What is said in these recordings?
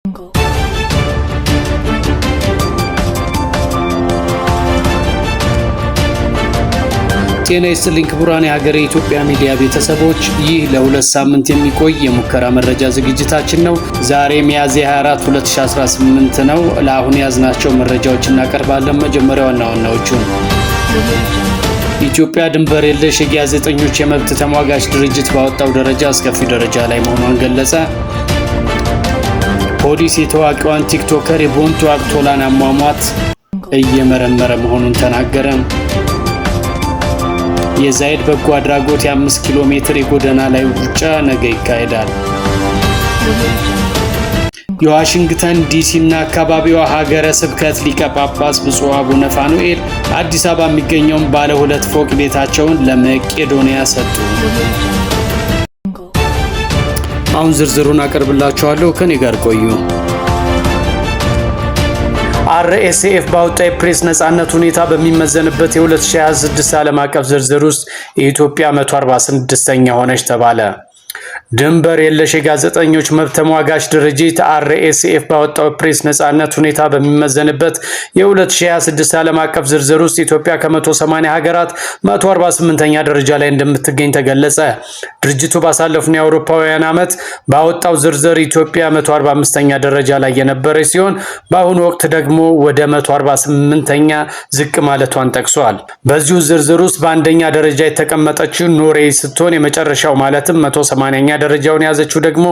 Jungle. ጤና ይስጥልኝ ክቡራን የሀገሬ ኢትዮጵያ ሚዲያ ቤተሰቦች፣ ይህ ለ2 ሳምንት የሚቆይ የሙከራ መረጃ ዝግጅታችን ነው። ዛሬ ሚያዝያ 24 2018 ነው። ለአሁን የያዝናቸው መረጃዎች እናቀርባለን። መጀመሪያ ዋና ዋናዎቹን። ኢትዮጵያ ድንበር የለሽ የጋዜጠኞች የመብት ተሟጋች ድርጅት ባወጣው ደረጃ አስከፊ ደረጃ ላይ መሆኗን ገለጸ። ፖሊስ የታዋቂዋን ቲክቶከር የቦንቱ ዋቅቶላን አሟሟት እየመረመረ መሆኑን ተናገረ። የዛይድ በጎ አድራጎት የ5 ኪሎ ሜትር የጎዳና ላይ ሩጫ ነገ ይካሄዳል። የዋሽንግተን ዲሲ እና አካባቢዋ ሀገረ ስብከት ሊቀ ጳጳስ ብፁዕ አቡነ ፋኑኤል አዲስ አበባ የሚገኘውን ባለ ሁለት ፎቅ ቤታቸውን ለመቄዶንያ ሰጡ። አሁን ዝርዝሩን አቀርብላችኋለሁ። ከኔ ጋር ቆዩ። አርኤስኤፍ ባወጣ የፕሬስ ነጻነት ሁኔታ በሚመዘንበት የ2026 ዓለም አቀፍ ዝርዝር ውስጥ የኢትዮጵያ 146ኛ ሆነች ተባለ። ድንበር የለሽ የጋዜጠኞች መብት ተሟጋች ድርጅት አርኤስኤፍ ባወጣው ፕሬስ ነጻነት ሁኔታ በሚመዘንበት የ2026 ዓለም አቀፍ ዝርዝር ውስጥ ኢትዮጵያ ከ180 ሀገራት 148ኛ ደረጃ ላይ እንደምትገኝ ተገለጸ። ድርጅቱ ባሳለፍነው የአውሮፓውያን ዓመት ባወጣው ዝርዝር ኢትዮጵያ 145ኛ ደረጃ ላይ የነበረች ሲሆን በአሁኑ ወቅት ደግሞ ወደ 148ኛ ዝቅ ማለቷን ጠቅሷል። በዚሁ ዝርዝር ውስጥ በአንደኛ ደረጃ የተቀመጠችው ኖርዌይ ስትሆን የመጨረሻው ማለትም 180ኛ ደረጃውን የያዘችው ደግሞ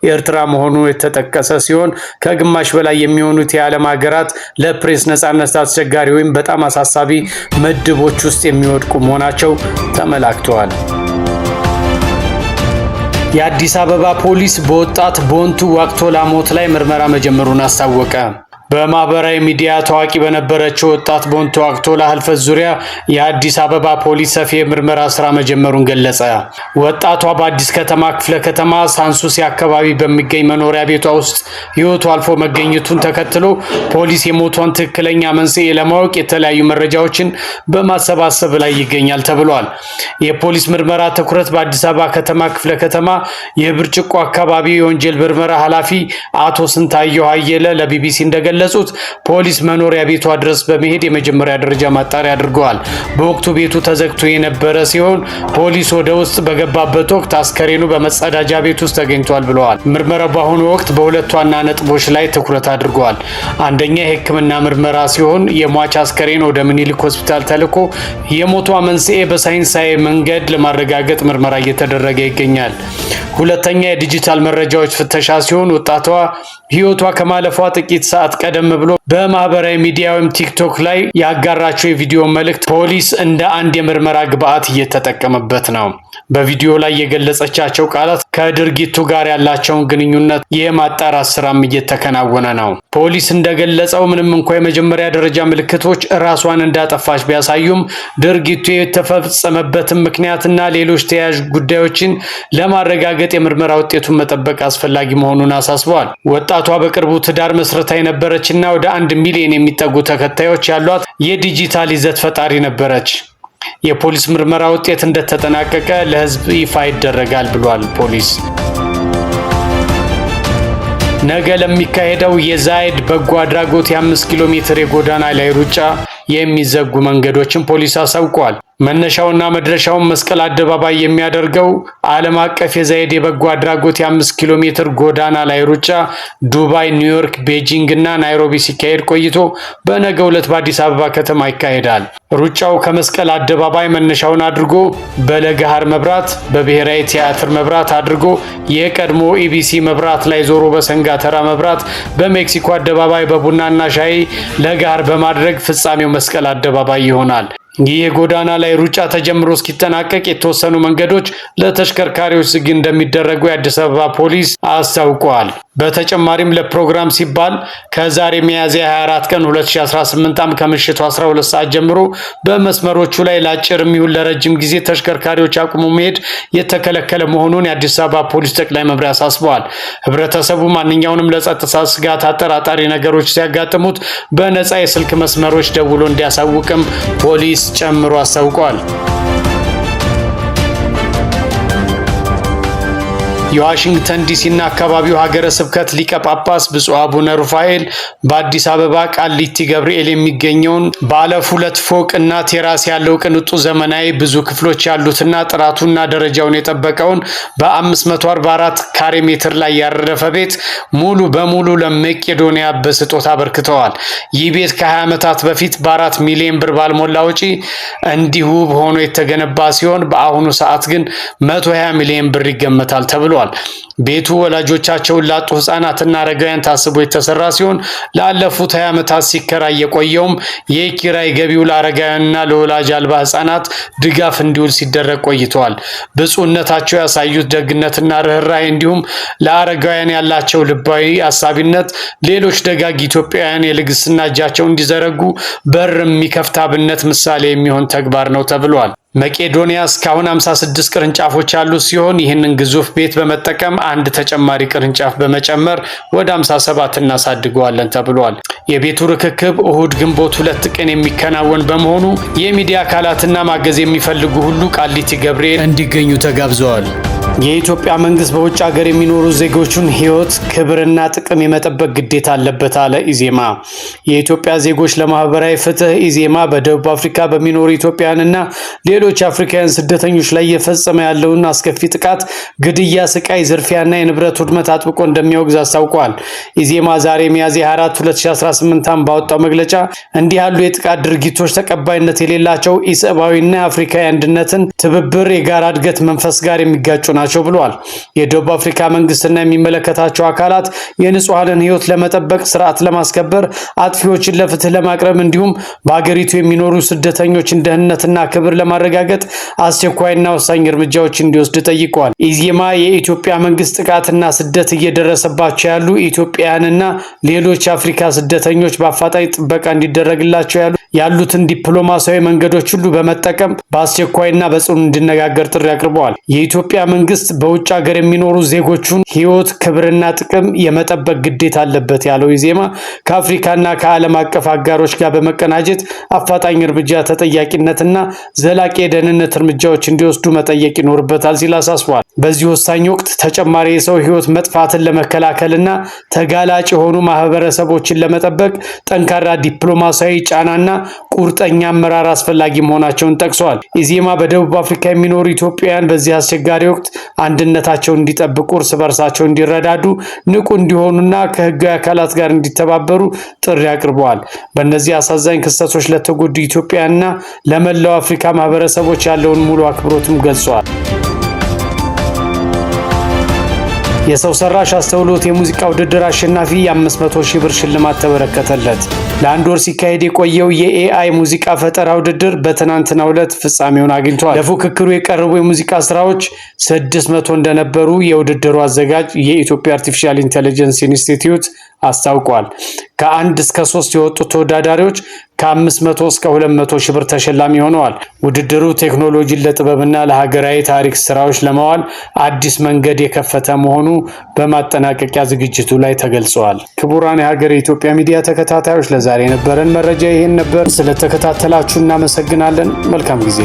ኤርትራ መሆኑ የተጠቀሰ ሲሆን ከግማሽ በላይ የሚሆኑት የዓለም ሀገራት ለፕሬስ ነጻነት አስቸጋሪ ወይም በጣም አሳሳቢ ምድቦች ውስጥ የሚወድቁ መሆናቸው ተመላክተዋል። የአዲስ አበባ ፖሊስ በወጣት ቦንቱ ዋቅቶላ ሞት ላይ ምርመራ መጀመሩን አስታወቀ። በማህበራዊ ሚዲያ ታዋቂ በነበረችው ወጣት ቦንቱ ዋቅቶላ ህልፈት ዙሪያ የአዲስ አበባ ፖሊስ ሰፊ የምርመራ ስራ መጀመሩን ገለጸ። ወጣቷ በአዲስ ከተማ ክፍለ ከተማ ሳንሱሲ አካባቢ በሚገኝ መኖሪያ ቤቷ ውስጥ ህይወቱ አልፎ መገኘቱን ተከትሎ ፖሊስ የሞቷን ትክክለኛ መንስኤ ለማወቅ የተለያዩ መረጃዎችን በማሰባሰብ ላይ ይገኛል ተብሏል። የፖሊስ ምርመራ ትኩረት በአዲስ አበባ ከተማ ክፍለ ከተማ የብርጭቆ አካባቢ የወንጀል ምርመራ ኃላፊ አቶ ስንታየሁ አየለ ለቢቢሲ እንደገለጹት ፖሊስ መኖሪያ ቤቷ ድረስ በመሄድ የመጀመሪያ ደረጃ ማጣሪያ አድርገዋል። በወቅቱ ቤቱ ተዘግቶ የነበረ ሲሆን ፖሊስ ወደ ውስጥ በገባበት ወቅት አስከሬኑ በመጸዳጃ ቤት ውስጥ ተገኝቷል ብለዋል። ምርመራው በአሁኑ ወቅት በሁለት ዋና ነጥቦች ላይ ትኩረት አድርገዋል። አንደኛ የሕክምና ምርመራ ሲሆን የሟች አስከሬን ወደ ምኒልክ ሆስፒታል ተልኮ የሞቷ መንስኤ በሳይንሳዊ መንገድ ለማረጋገጥ ምርመራ እየተደረገ ይገኛል። ሁለተኛ የዲጂታል መረጃዎች ፍተሻ ሲሆን ወጣቷ ሕይወቷ ከማለፏ ጥቂት ሰዓት ቀደም ብሎ በማህበራዊ ሚዲያ ወይም ቲክቶክ ላይ ያጋራቸው የቪዲዮ መልእክት ፖሊስ እንደ አንድ የምርመራ ግብዓት እየተጠቀመበት ነው። በቪዲዮ ላይ የገለጸቻቸው ቃላት ከድርጊቱ ጋር ያላቸውን ግንኙነት የማጣራት ስራም እየተከናወነ ነው። ፖሊስ እንደገለጸው ምንም እንኳ የመጀመሪያ ደረጃ ምልክቶች ራሷን እንዳጠፋች ቢያሳዩም ድርጊቱ የተፈጸመበትን ምክንያትና ሌሎች ተያያዥ ጉዳዮችን ለማረጋገጥ የምርመራ ውጤቱን መጠበቅ አስፈላጊ መሆኑን አሳስበዋል። ወጣቷ በቅርቡ ትዳር መስረታ የነበረችና ወደ 1 ሚሊዮን የሚጠጉ ተከታዮች ያሏት የዲጂታል ይዘት ፈጣሪ ነበረች። የፖሊስ ምርመራ ውጤት እንደተጠናቀቀ ለሕዝብ ይፋ ይደረጋል ብሏል ፖሊስ። ነገ ለሚካሄደው የዛይድ በጎ አድራጎት የ5 ኪሎ ሜትር የጎዳና ላይ ሩጫ የሚዘጉ መንገዶችን ፖሊስ አሳውቋል። መነሻውና መድረሻውን መስቀል አደባባይ የሚያደርገው ዓለም አቀፍ የዛይድ የበጎ አድራጎት የ5 ኪሎ ሜትር ጎዳና ላይ ሩጫ ዱባይ፣ ኒውዮርክ፣ ቤጂንግ እና ናይሮቢ ሲካሄድ ቆይቶ በነገው ዕለት በአዲስ አበባ ከተማ ይካሄዳል። ሩጫው ከመስቀል አደባባይ መነሻውን አድርጎ በለገሃር መብራት፣ በብሔራዊ ቲያትር መብራት አድርጎ የቀድሞ ኢቢሲ መብራት ላይ ዞሮ በሰንጋተራ መብራት፣ በሜክሲኮ አደባባይ በቡናና ሻይ ለገሃር በማድረግ ፍጻሜው መስቀል አደባባይ ይሆናል። ይህ የጎዳና ላይ ሩጫ ተጀምሮ እስኪጠናቀቅ የተወሰኑ መንገዶች ለተሽከርካሪዎች ዝግ እንደሚደረጉ የአዲስ አበባ ፖሊስ አስታውቋል። በተጨማሪም ለፕሮግራም ሲባል ከዛሬ ሚያዝያ 24 ቀን 2018 ዓ.ም ከምሽቱ 12 ሰዓት ጀምሮ በመስመሮቹ ላይ ለአጭርም ይሁን ለረጅም ጊዜ ተሽከርካሪዎች አቁሞ መሄድ የተከለከለ መሆኑን የአዲስ አበባ ፖሊስ ጠቅላይ መምሪያ አሳስበዋል። ህብረተሰቡ ማንኛውንም ለጸጥታ ስጋት አጠራጣሪ ነገሮች ሲያጋጥሙት በነፃ የስልክ መስመሮች ደውሎ እንዲያሳውቅም ፖሊስ ጨምሮ አስታውቋል። የዋሽንግተን ዲሲና አካባቢው ሀገረ ስብከት ሊቀ ጳጳስ ብፁዕ አቡነ ሩፋኤል በአዲስ አበባ ቃሊቲ ገብርኤል የሚገኘውን ባለ ሁለት ፎቅ እና terrace ያለው ቅንጡ ዘመናዊ ብዙ ክፍሎች ያሉትና ጥራቱና ደረጃውን የጠበቀውን በ544 ካሬ ሜትር ላይ ያረፈ ቤት ሙሉ በሙሉ ለመቄዶንያ በስጦታ አበርክተዋል። ይህ ቤት ከ20 ዓመታት በፊት በ4 ሚሊዮን ብር ባልሞላ ወጪ እንዲህ ውብ ሆኖ የተገነባ ሲሆን በአሁኑ ሰዓት ግን 120 ሚሊዮን ብር ይገመታል ተብሏል። ቤቱ ወላጆቻቸውን ላጡ ህጻናትና አረጋውያን ታስቦ የተሰራ ሲሆን ላለፉት 20 ዓመታት ሲከራይ የቆየውም የኪራይ ገቢው ለአረጋውያንና ለወላጅ አልባ ህጻናት ድጋፍ እንዲውል ሲደረግ ቆይተዋል። ብፁዕነታቸው ያሳዩት ደግነትና ርኅራኄ እንዲሁም ለአረጋውያን ያላቸው ልባዊ አሳቢነት ሌሎች ደጋግ ኢትዮጵያውያን የልግስና እጃቸውን እንዲዘረጉ በር የሚከፍት አብነት ምሳሌ የሚሆን ተግባር ነው ተብሏል። መቄዶንያ እስካሁን 56 ቅርንጫፎች ያሉት ሲሆን ይህንን ግዙፍ ቤት በመጠቀም አንድ ተጨማሪ ቅርንጫፍ በመጨመር ወደ 57 እናሳድገዋለን ተብሏል። የቤቱ ርክክብ እሁድ ግንቦት 2 ቀን የሚከናወን በመሆኑ የሚዲያ አካላትና ማገዝ የሚፈልጉ ሁሉ ቃሊቲ ገብርኤል እንዲገኙ ተጋብዘዋል። የኢትዮጵያ መንግስት በውጭ ሀገር የሚኖሩ ዜጎቹን ሕይወት፣ ክብርና ጥቅም የመጠበቅ ግዴታ አለበት አለ ኢዜማ። የኢትዮጵያ ዜጎች ለማህበራዊ ፍትህ ኢዜማ በደቡብ አፍሪካ በሚኖሩ ኢትዮጵያውያንና ሌሎች አፍሪካውያን ስደተኞች ላይ እየፈጸመ ያለውን አስከፊ ጥቃት፣ ግድያ፣ ስቃይ፣ ዝርፊያና የንብረት ውድመት አጥብቆ እንደሚያወግዝ አስታውቋል። ኢዜማ ዛሬ ሚያዝያ 24 2018 ዓ.ም ባወጣው መግለጫ እንዲህ ያሉ የጥቃት ድርጊቶች ተቀባይነት የሌላቸው፣ ኢሰብአዊና የአፍሪካዊ አንድነትን፣ ትብብር፣ የጋራ እድገት መንፈስ ጋር የሚጋጩ ናቸው ብሏል። የደቡብ አፍሪካ መንግስትና የሚመለከታቸው አካላት የንጹሐንን ህይወት ለመጠበቅ፣ ስርዓት ለማስከበር፣ አጥፊዎችን ለፍትህ ለማቅረብ እንዲሁም በሀገሪቱ የሚኖሩ ስደተኞችን ደህንነትና ክብር ለማረጋገጥ አስቸኳይና ወሳኝ እርምጃዎች እንዲወስድ ጠይቀዋል። ኢዜማ የኢትዮጵያ መንግስት ጥቃትና ስደት እየደረሰባቸው ያሉ ኢትዮጵያውያንና ሌሎች የአፍሪካ ስደተኞች በአፋጣኝ ጥበቃ እንዲደረግላቸው ያሉትን ዲፕሎማሲያዊ መንገዶች ሁሉ በመጠቀም በአስቸኳይና በጽኑ እንዲነጋገር ጥሪ አቅርበዋል። የኢትዮጵያ መንግስት በውጭ ሀገር የሚኖሩ ዜጎቹን ሕይወት፣ ክብርና ጥቅም የመጠበቅ ግዴታ አለበት ያለው ኢዜማ ከአፍሪካና ከዓለም አቀፍ አጋሮች ጋር በመቀናጀት አፋጣኝ እርምጃ፣ ተጠያቂነትና ዘላቂ የደህንነት እርምጃዎች እንዲወስዱ መጠየቅ ይኖርበታል ሲል አሳስቧል። በዚህ ወሳኝ ወቅት ተጨማሪ የሰው ሕይወት መጥፋትን ለመከላከልና ተጋላጭ የሆኑ ማህበረሰቦችን ለመጠበቅ ጠንካራ ዲፕሎማሲያዊ ጫናና ቁርጠኛ አመራር አስፈላጊ መሆናቸውን ጠቅሰዋል። ኢዜማ በደቡብ አፍሪካ የሚኖሩ ኢትዮጵያውያን በዚህ አስቸጋሪ ወቅት አንድነታቸውን እንዲጠብቁ፣ እርስ በርሳቸው እንዲረዳዱ፣ ንቁ እንዲሆኑና ከህጋዊ አካላት ጋር እንዲተባበሩ ጥሪ አቅርበዋል። በእነዚህ አሳዛኝ ክስተቶች ለተጎዱ ኢትዮጵያውያንና ለመላው አፍሪካ ማህበረሰቦች ያለውን ሙሉ አክብሮትም ገልጸዋል። የሰው ሰራሽ አስተውሎት የሙዚቃ ውድድር አሸናፊ የ500 ሺህ ብር ሽልማት ተበረከተለት። ለአንድ ወር ሲካሄድ የቆየው የ AI ሙዚቃ ፈጠራ ውድድር በትናንትናው ዕለት ፍጻሜውን አግኝቷል። ለፉክክሩ የቀረቡ የሙዚቃ ስራዎች 600 እንደነበሩ የውድድሩ አዘጋጅ የኢትዮጵያ Artificial Intelligence Institute አስታውቋል። ከአንድ እስከ ሶስት የወጡ ተወዳዳሪዎች ከ500 እስከ 200 ሺህ ብር ተሸላሚ ሆነዋል። ውድድሩ ቴክኖሎጂን ለጥበብና ለሀገራዊ ታሪክ ስራዎች ለማዋል አዲስ መንገድ የከፈተ መሆኑ በማጠናቀቂያ ዝግጅቱ ላይ ተገልጸዋል። ክቡራን የሀገር የኢትዮጵያ ሚዲያ ተከታታዮች፣ ለዛሬ የነበረን መረጃ ይህን ነበር። ስለተከታተላችሁ እናመሰግናለን። መልካም ጊዜ።